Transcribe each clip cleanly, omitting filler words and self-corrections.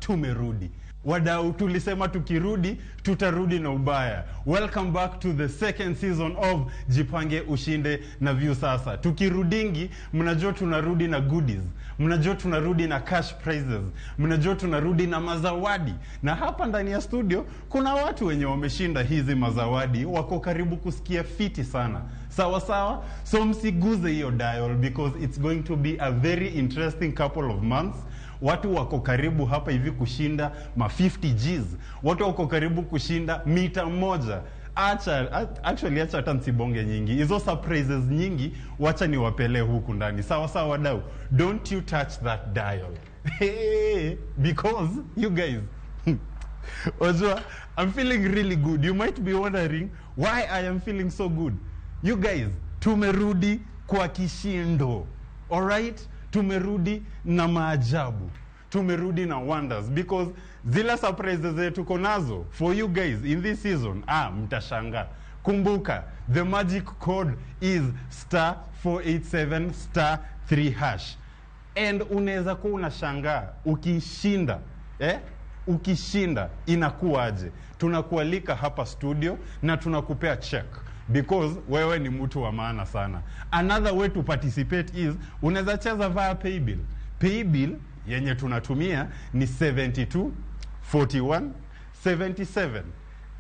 Tumerudi, wadau. Tulisema tukirudi tutarudi na ubaya. Welcome back to the second season of Jipange Ushinde na Viusasa. Tukirudingi, mnajua tunarudi na goodies, mnajua tunarudi na cash prizes, mnajua tunarudi na mazawadi, na hapa ndani ya studio kuna watu wenye wameshinda hizi mazawadi, wako karibu kusikia fiti sana. Sawa sawa, so msiguze hiyo dial because it's going to be a very interesting couple of months. Watu wako karibu hapa hivi kushinda ma 50 Gs, watu wako karibu kushinda mita 1. Acha, actually, acha hata nsibonge nyingi, hizo surprises nyingi wacha niwapelee huku ndani. Sawa sawa, wadau, don't you touch that dial. Hey, because you guys, wajua, I'm feeling really good. You might be wondering why I am feeling so good. You guys, tumerudi kwa kishindo. Alright? Tumerudi na maajabu. Tumerudi na wonders because zile surprises zetu tuko nazo for you guys in this season, ah, mtashangaa. Kumbuka, the magic code is *487*3#. And unaweza kuwa unashangaa ukishinda, eh? Ukishinda inakuwaje? Tunakualika hapa studio na tunakupea check because wewe ni mtu wa maana sana. Another way to participate is unaweza cheza via paybill. Paybill yenye tunatumia ni 72 41 77.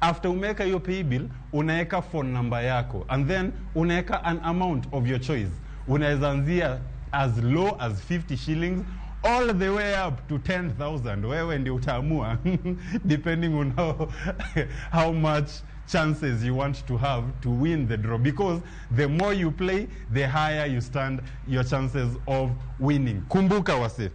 After umeweka hiyo paybill, unaweka phone number yako and then unaweka an amount of your choice. Unaweza anzia as low as 50 shillings all the way up to 10,000. Wewe ndio utaamua depending on how much chances you want to have to win the draw, because the more you play, the higher you stand your chances of winning. Kumbuka wase,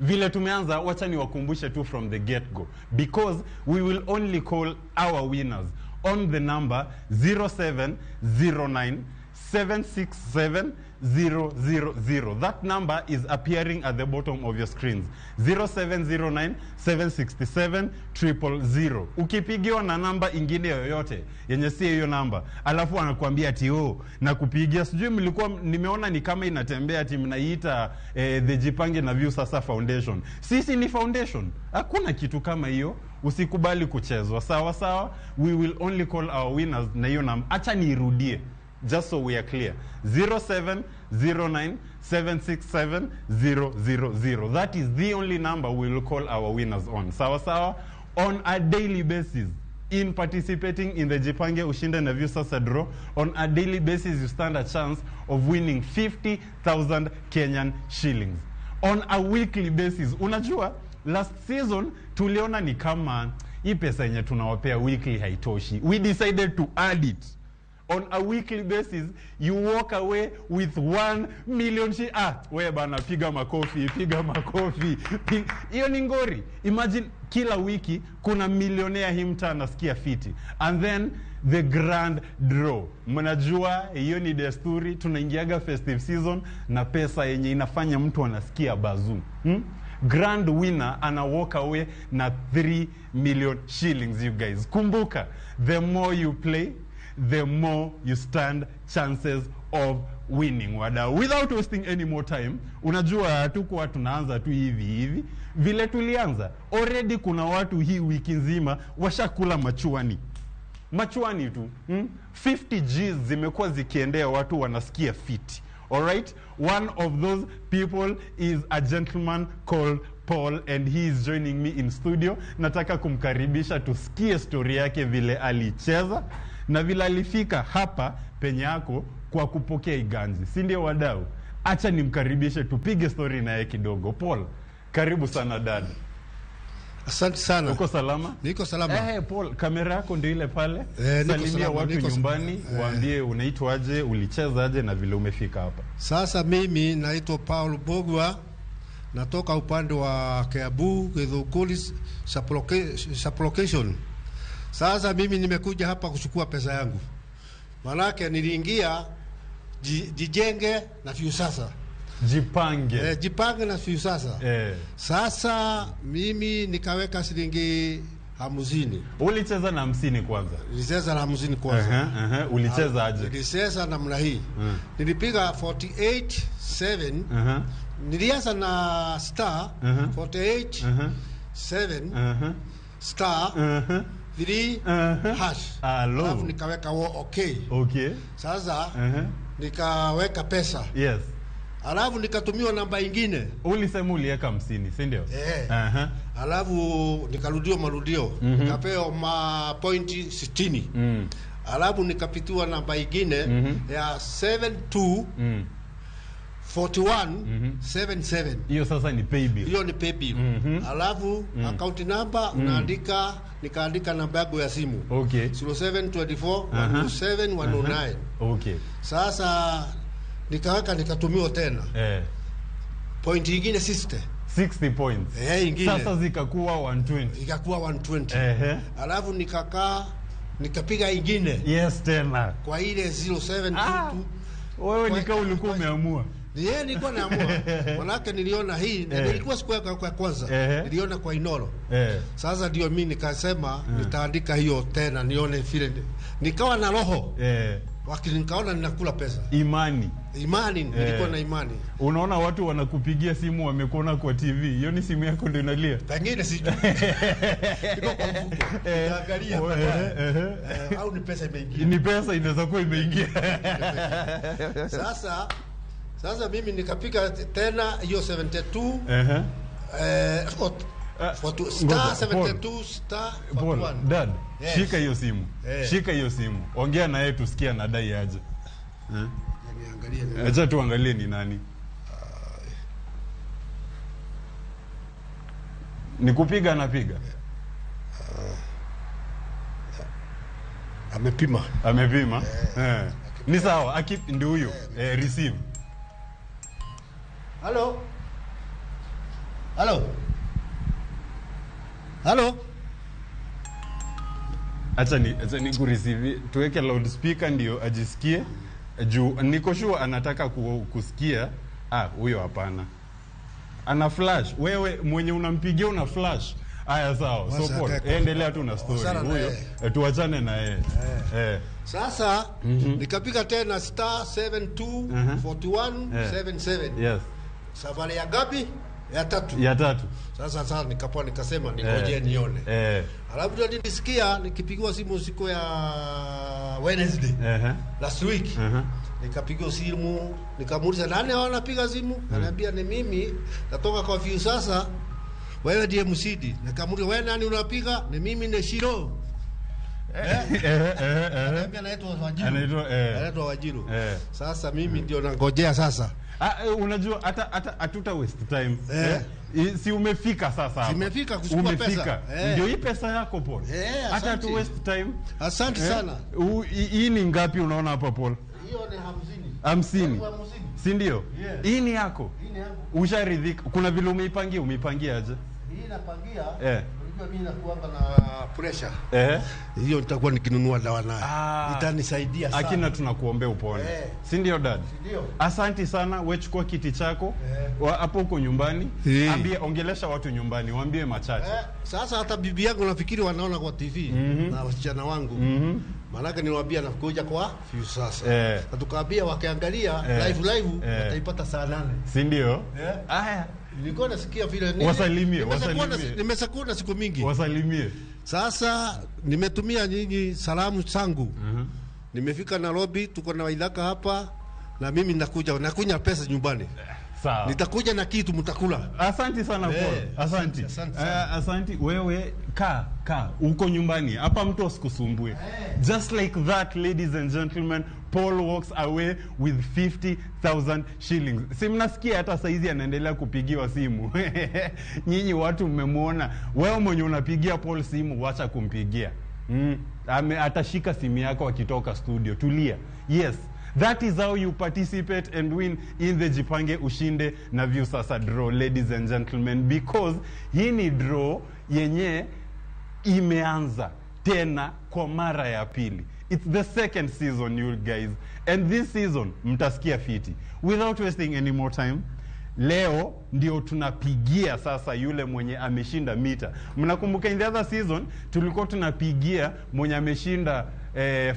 vile tumeanza, wacha niwakumbushe tu from the get go, because we will only call our winners on the number 0709 767 000. That number is appearing at the bottom of your screens, 0709 767 000. Ukipigiwa na namba ingine yoyote yenye si hiyo namba, alafu anakuambia ati, "Oh, na kupigia sijui mlikuwa," nimeona ni kama inatembea ati mnaiita the Jipange na Viusasa Foundation. Sisi ni foundation? Hakuna kitu kama hiyo. Usikubali kuchezwa. Sawa sawa? We will only call our winners na hiyo namba. Acha niirudie just so we are clear: 0709 767 000. That is the only number we will call our winners on. Sawa sawa? On a daily basis, in participating in the Jipange Ushinde na Viusasa draw, on a daily basis you stand a chance of winning 50,000 Kenyan shillings. On a weekly basis, unajua last season tuliona ni kama hii pesa yenye tunawapea weekly haitoshi. We decided to add it. On a weekly basis you walk away with 1 million. Ah, we bana, piga makofi, piga makofi. Hiyo ni ngori. Imagine kila wiki kuna milionea hii mtaa anasikia fiti. And then the grand draw, mnajua hiyo ni desturi, tunaingiaga festive season na pesa yenye inafanya mtu anasikia bazuu, Grand winner ana walk away na 3 million shillings. You guys, kumbuka, the more you play, the more you stand chances of winning. Wadau, without wasting any more time, unajua hatukuwa tunaanza tu hivi hivi vile tulianza. Already kuna watu hii wiki nzima washakula machuani machuani tu, 50 Gs zimekuwa zikiendea watu wanasikia fiti. Alright, one of those people is a gentleman called Paul and he is joining me in studio. Nataka kumkaribisha tusikie story yake, vile alicheza na vile alifika hapa penye yako kwa kupokea iganji, si ndio wadau? Acha nimkaribishe tupige story naye kidogo. Paul, karibu sana, dad. Asante sana. Uko salama? Niko salama. Eh, Paul, kamera yako ndio ile pale. Eh, niko Salimia salama, watu niko nyumbani, waambie unaitwaje, ulichezaje na vile umefika hapa. Sasa mimi naitwa Paul Bogwa, natoka upande wa Kiambu, Githunguri sublocation. Sasa mimi nimekuja hapa kuchukua pesa yangu, manake niliingia Jijenge na Viusasa. Jipange. Eh, Jipange na Viusasa. Sasa mimi nikaweka shilingi 50. Ulicheza na 50 kwanza? Nilicheza na 50 kwanza. Uh-huh. Ulicheza aje? Nilicheza namna hii. Nilipiga 48 7 Nilianza na star 48 7 star 3 hash. Alo. Alafu nikaweka okay. Okay. Sasa nikaweka pesa. Yes. Alafu nikatumiwa namba ingine. Ulisema uliweka 50, si ndio? Eh. Alafu nikarudiwa marudio. Nikapewa ma pointi 60. Alafu nikapitiwa namba ingine ya 72 41 77. Hiyo sasa ni pay bill. Hiyo ni pay bill. Alafu account number unaandika, nikaandika namba yangu ya simu. Okay. 0724 127 109. Okay. Sasa nikaweka nikatumiwa tena. Point ingine 60. 60 points. Ingine. Sasa zikakuwa 120. Ikakuwa 120. Alafu nikakaa nikapiga ingine. Yes tena. Kwa ile 0722. Wewe nika ulikuwa umeamua. Yeye nilikuwa naamua. Manake niliona hii, nilikuwa siku ya kwanza. Niliona kwa Inoro. Sasa ndio mimi nikasema nitaandika hiyo tena nione vile. Nikawa na roho. Wakati nikaona ninakula pesa. Imani. Imani, nilikuwa na imani. Unaona watu wanakupigia simu wamekuona kwa TV. Hiyo ni simu yako ndio inalia. Pengine sijui. Iko kwa mfuko. Nitaangalia baadaye. Au ni pesa imeingia. Ni pesa inaweza kuwa imeingia. Sasa mimi nikapiga tena hiyo 72. Star 72 star 41. Dad, Yes. shika hiyo simu. Shika hiyo simu. Ongea na yeye tusikie anadai aje. Niangalie. Acha tuangalie ni nani. Ni kupiga anapiga. Amepima. Amepima. Ni sawa, ndio huyo. Receive. Hello. Hello. Hello. Acha ni kureceive, tuweke loudspeaker ndio ajisikie. Juu niko sure anataka kusikia. Huyo hapana. Ana flash. Wewe mwenye unampigia una flash. Aya sawa. So Paul, endelea tu na story huyo. Tuachane na yeye. Sasa nikapiga tena star 72 41 77. Yes. Safari ya gapi? Ya tatu. Ya tatu. Sasa nikapoa nikasema ningoje nione. Alafu ndio nilisikia nikipigiwa simu siku ya Wednesday. Last week. Nikapigiwa simu, nikamuuliza nani anapiga simu? Ananiambia ni mimi, natoka kwa Viusasa. Wewe ndiye msidi. Nikamuuliza wewe nani unapiga? Ni mimi ni Shiro. Ananiambia anaitwa Wajiru. Anaitwa Wajiru. Sasa mimi ndio nangojea sasa. Unajua hata hatuta waste time. Si umefika sasa hapa. Nimefika kuchukua pesa. Ndio hii pesa yako Paul. Hata tu waste time. Asante sana. Hii ni ngapi unaona hapa Paul? Hiyo ni 50. 50. Si ndio? Hii ni yako. Hii ni yangu. Usharidhika. Kuna vile umeipangia, umeipangia aje? Hii napangia. Unajua mimi nakuanga na pressure. Hiyo nitakuwa nikinunua dawa nayo. Itanisaidia sana. Akina tunakuombea upone. Si ndio dad? Ndio. Asante sana, wewe chukua kiti chako. Hapo uko nyumbani. Ambie, ongelesha watu nyumbani, waambie machache. Sasa hata bibi yangu nafikiri wanaona kwa TV na wasichana wangu. Maanake niwaambia nakuja kwa Viusasa. Na tukaambia wakiangalia live wataipata saa 8. Si ndio? Aya. Nilikuwa nasikia vile Wasalimie, nimeshakuona siku mingi. Wasalimie. Sasa nimetumia nyinyi salamu zangu. Nimefika Nairobi, tuko na Waithaka hapa na mimi nakunya pesa nyumbani. Sawa. Nitakuja na kitu mtakula. Asante sana Paul. Asante. Asante sana. Asante. Wewe kaa uko nyumbani. Hapa mtu asikusumbue. Just like that, ladies and gentlemen, Paul walks away with 50,000 shillings. Si mnasikia hata saizi anaendelea kupigiwa simu. Nyinyi watu mmemuona. Wewe mwenye unapigia Paul simu, wacha kumpigia. Atashika simu yako akitoka studio. Tulia. Yes. That is how you participate and win in the Jipange Ushinde na Viusasa draw, ladies and gentlemen, because hii ni draw yenye imeanza tena kwa mara ya pili. It's the second season, you guys, and this season mtasikia fiti. Without wasting any more time, leo ndio tunapigia sasa yule mwenye ameshinda mita. Mnakumbuka in the other season tulikuwa tunapigia mwenye ameshinda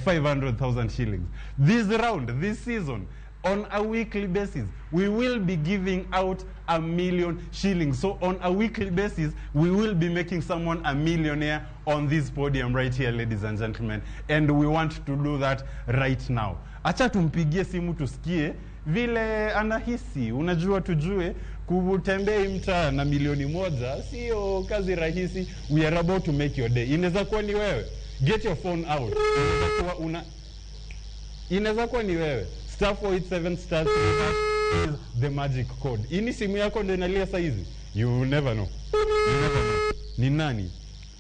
500,000 shillings. This round, this season, On a weekly basis, we will be giving out 1 million shillings. So on a weekly basis, we will be making someone a millionaire on this podium right here, ladies and gentlemen. And we want to do that right now. Acha tumpigie simu tusikie vile anahisi. Unajua, tujue kutembea mtaa na milioni 1 sio kazi rahisi. We are about to make your day. Inaweza kuwa ni wewe. Get your phone out. Inaweza kuwa ni wewe. *487*3# is the magic code. Ini simu yako ndio inalia saizi. You never know. You never know. Ni nani?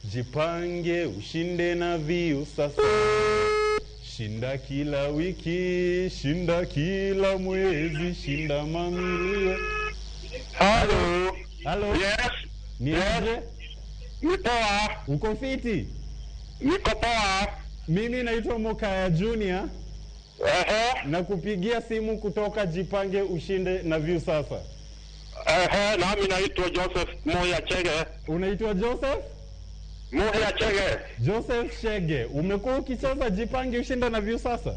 Jipange ushinde na Viusasa. Shinda kila wiki, shinda kila mwezi, shinda mamilio. Halo. Halo. Yes. Ni aje? Ni poa. Uko fiti? Niko poa. Mimi naitwa Mokaya Junior na kupigia simu kutoka Jipange Ushinde na Viusasa. Ehe, nami naitwa Joseph Moya Chege. Unaitwa Joseph? Moya Chege. Joseph Shege, umekuwa ukicheza Jipange Ushinde na Viusasa?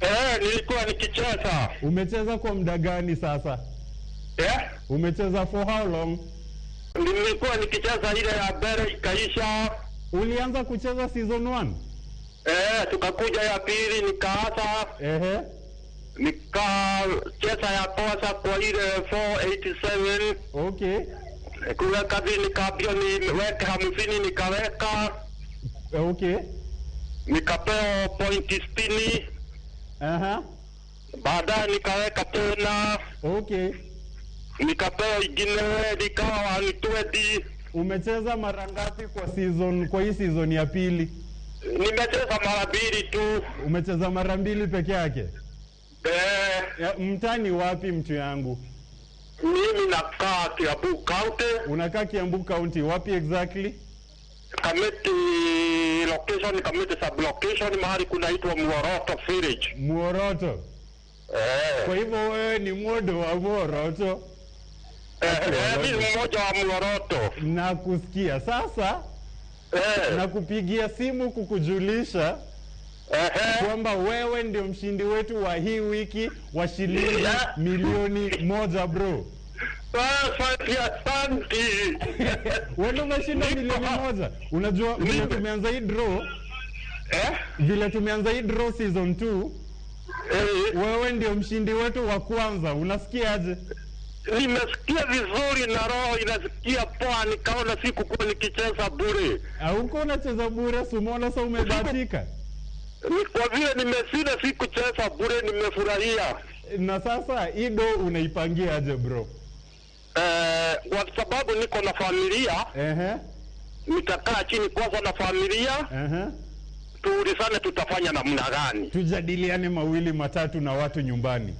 Eh, nilikuwa nikicheza. Umecheza kwa muda gani sasa? Eh? Umecheza for how long? Nilikuwa nikicheza ile ya mbele ikaisha. Ulianza kucheza season 1? Eh, tukakuja ya pili nikaanza. Nikacheza ya kwanza kwa ile 487. Kuweka vile nikaambiwa niweke 50, nikaweka. Nikapewa pointi 60. Baadaye nikaweka tena. Nikapewa ingine, nikawa 120. Umecheza mara ngapi kwa season, kwa hii season ya pili? Nimecheza mara mbili tu. Umecheza mara mbili peke yake? Eh. Ya, mtani wapi, mtu yangu? Mimi nakaa Kiambu County. Unakaa Kiambu County, wapi exactly? Kamiti location, Kamiti sub location, mahali kunaitwa Muoroto Village. Muoroto. Eh. Kwa hivyo wewe ni mwodo wa Muoroto. Eh, eh, mimi mmoja wa Muoroto. Na kusikia sasa na kupigia simu kukujulisha kwamba wewe ndio mshindi wetu wa hii wiki wa shilingi 1 milioni, bro. Asante, asante. Wewe ndio umeshinda milioni 1. Unajua vile tumeanza hii draw, Eh? vile tumeanza hii draw season 2, wewe ndio mshindi wetu wa kwanza. Unasikiaje? Nimesikia vizuri na roho inasikia poa, nikaona sikukuwa nikicheza bure. Hauko unacheza bure, si umeona sasa umebahatika? Ni kwa vile nimeshinda, sikucheza bure, nimefurahia. Na sasa hii do unaipangia aje, bro? Eh, kwa sababu niko na familia, nitakaa chini kwanza na familia, tuulizane tutafanya namna gani. Tujadiliane mawili matatu na watu nyumbani.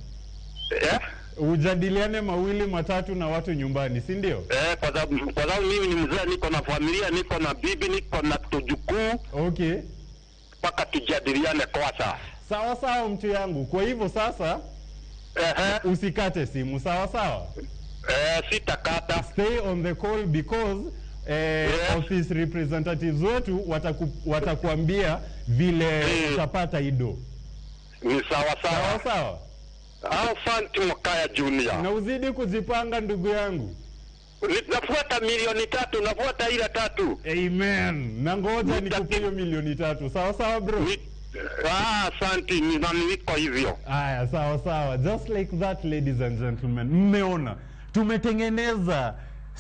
Eh? Ujadiliane mawili matatu na watu nyumbani, si ndio? Eh, kwa sababu mimi ni mzee, niko na familia, niko na bibi, niko na tujukuu. Mpaka tujadiliane kwanza. Sawa sawa, mtu yangu. Kwa hivyo sasa usikate simu, sawa sawa? Eh, sitakata. Stay on the call because office representatives wetu watakuambia vile utapata ido. Ni sawa sawa. Sawa sawa. Asante, Mkaya Junior. Na uzidi kujipanga, ndugu yangu. Nafuata milioni 3, nafuata ile tatu. Amen. Na ngoja nikupe hiyo milioni 3. Sawa sawa, bro. Ah, asante, na niko hivyo. Aya, sawa sawa. Just like that, ladies and gentlemen. Mmeona tumetengeneza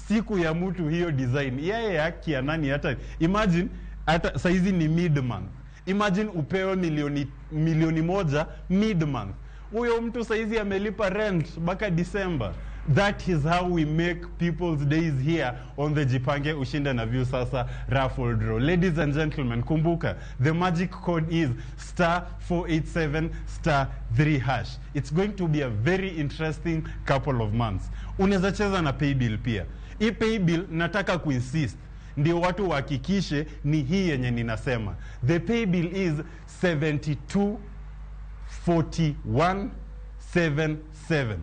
siku ya mtu hiyo design. Yeye haki ya nani hata imagine hata saizi ni mid month. Imagine upewe milioni 1 mid month. Huyo mtu saizi amelipa rent mpaka December. That is how we make people's days here on the Jipange Ushinde na Viusasa raffle draw. Ladies and gentlemen, kumbuka the magic code is *487*3#. It's going to be a very interesting couple of months. Unaweza cheza na paybill pia. Hii paybill nataka kuinsist ndio watu wahakikishe ni hii yenye ninasema. The paybill is 72 41 77.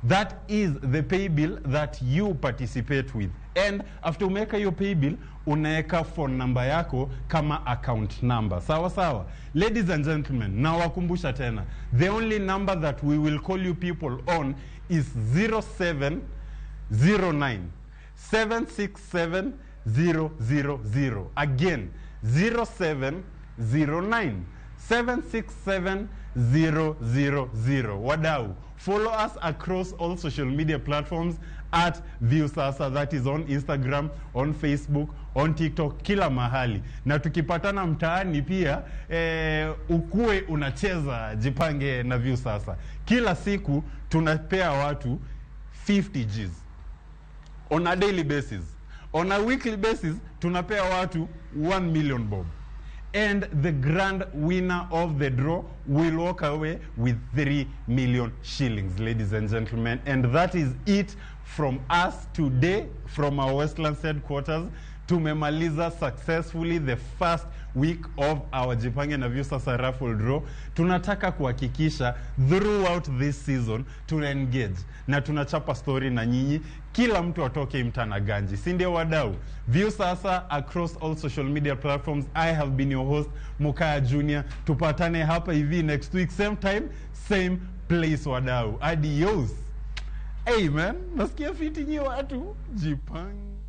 That is the pay bill that you participate with. And after umeweka hiyo pay bill, unaweka phone number yako kama account number. Sawa sawa. Ladies and gentlemen, nawakumbusha tena, the only number that we will call you people on is 0709 767 000. Again, 0709 767 000. Wadau, follow us across all social media platforms at Viusasa. That is on Instagram, on Facebook, on TikTok, kila mahali. Na tukipatana mtaani pia, ukue unacheza Jipange na Viusasa. Kila siku tunapea watu 50 Gs on a daily basis. On a weekly basis tunapea watu 1 million bob. And the grand winner of the draw will walk away with 3 million shillings, ladies and gentlemen. And that is it from us today, from our Westlands headquarters. Tumemaliza successfully the first week of our Jipange na Viusasa raffle draw. Tunataka kuhakikisha throughout this season tuna engage na tunachapa story na nyinyi, kila mtu atoke mtana ganji, si ndio wadau? Viusasa across all social media platforms. I have been your host Mokaya Junior. Tupatane hapa hivi next week, same time, same place wadau. Adios. Hey man, nasikia fiti nyi watu. Jipange.